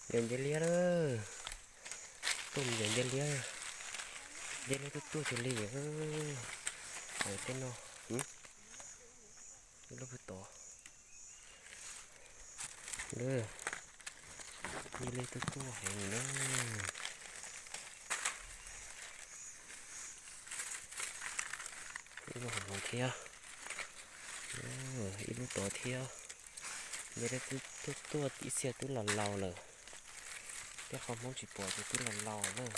Yog nceb liab lawm, tuaj mus yog nceb liab, nceb liab tuaj tuaj cuag li. Tej no, ib lub pw tod, nceb liab tuaj tuaj heev na. Ib lub hauv no thiab, ib lub tod thiab. Nceb liab tuaj tuaj ib txhia twb laus laus lawm, tej qhov Hmoob tsis pom ces twb laus laus lawm.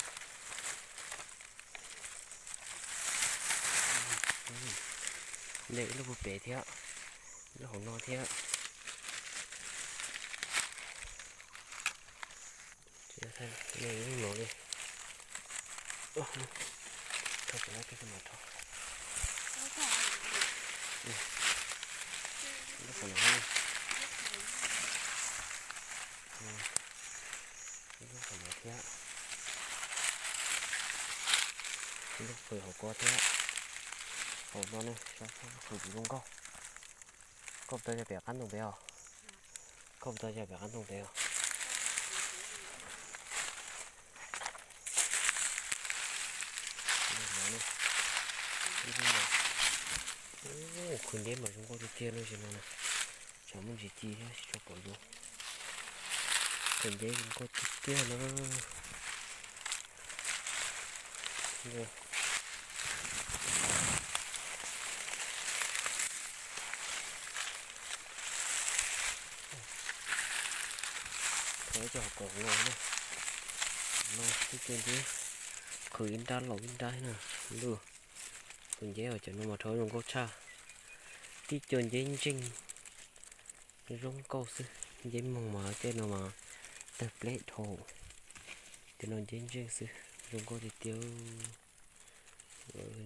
Ntawm ib lub puag pem thiab, ib lub hauv no thiab. Lub no li, rho, lub qhov no, lub qhov no thiab, lub pw hauv ko thiab. Hauv no ne, sab sab qhwv tsis zoo nkauj. Koj puas tau yog pem qab ntoo pem os? Koj puas tau yog pem qab ntoo pem os? Qhwv nceb mas zoo nkauj tiag tiag no, tsis no na, tsam muaj ntsis ci thiab tsis tshua pom zoo. Qhwv nceb zoo nkauj tiag tiag na. Thov cov hauv ko no, no tib co nceb, qhwv ib nrab laus ib nrab na. Lub qhwv nceb cov no mas rho zoo nkauj tshaj. Tib co nceb ntseej zoo nkauj xwb, nceb moog mas tej no mas tawg pleb dhau. Tej no nceb ntseej xwb, zoo nkauj tiag tiag.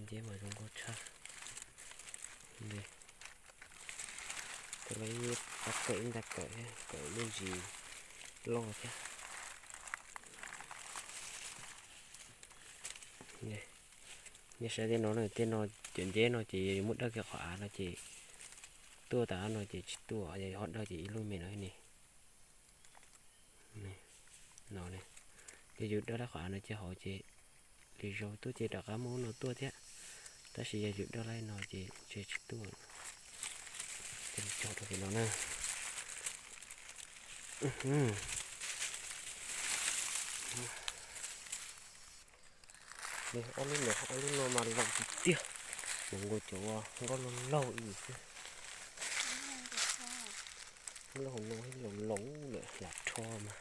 Nceb mas zoo nkauj tshaj. Tej no ib qab kawm ib nta kawm thiab, kawm me ntsis loj thiab. Nej saib tej no, tej no cov nceb no ces yog yus muab dawj kiag qhov av no ces tuaj, tas no ces tsis tuaj, yog ho dawj ces ib lub me no ne. No, yog yus dawj laib qhov av no ces hauv ces lwm zaus tuaj ces rov qab muaj lub no tuaj thiab, tab sis yog yus dawj laib no ces ntshe tsis tuaj. Cog rau tim no na. Ob lub no, ob lub no mas laus tiag tiag, zoo nkauj cov nkauj laug laug ib xwb. Lub hauv no laus laus lawm lam rho mas,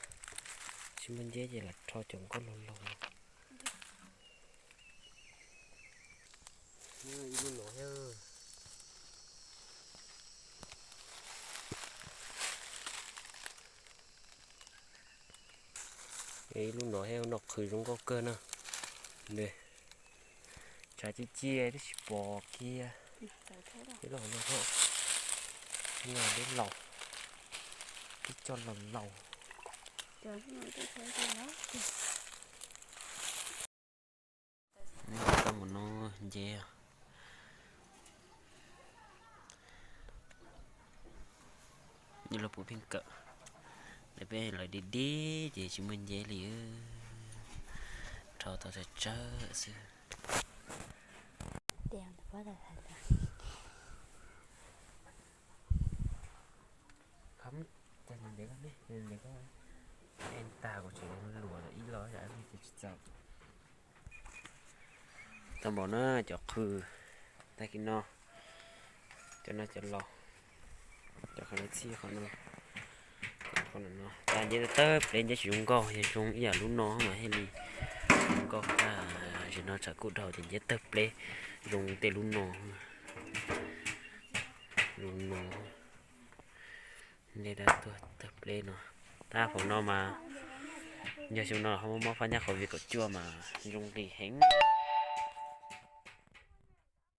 tsis muaj nceb ces lam rho cov nkauj laug laug. Ib lub no thiab. Ib lub no thiab, no qhwv zoo nkauj kawg na. Tshav ci ci twb tsis pom kiag. Ib lub no thiab, no twb laus, twb coj laus laus. Tau mus no nceb, nws los puv pheej kawm, peb lawv dib dib ces tsis muaj nceb li, rho tau tsawg tsawg xwb. Tag kuv tseem luam ib lo ces tsis txaus. Tau npaum na cov qhwv, tag kis no, cov no cov laus, cov qhwv txhij qhov no, qhov no, tag nceb tawg pleb nceb tsis zoo nkauj, yog zoo ib yam lub no mas thiaj li zoo nkauj tag. Tam sim no tshav kub dhau ces nceb tawg pleb zoo tej lub no, lub no. Nceb dab tuag tawg pleb no. Tab hauv no mas yog xyoo no ho muaj mob fab nyab covid kaum cuaj mas zoo nqis heev.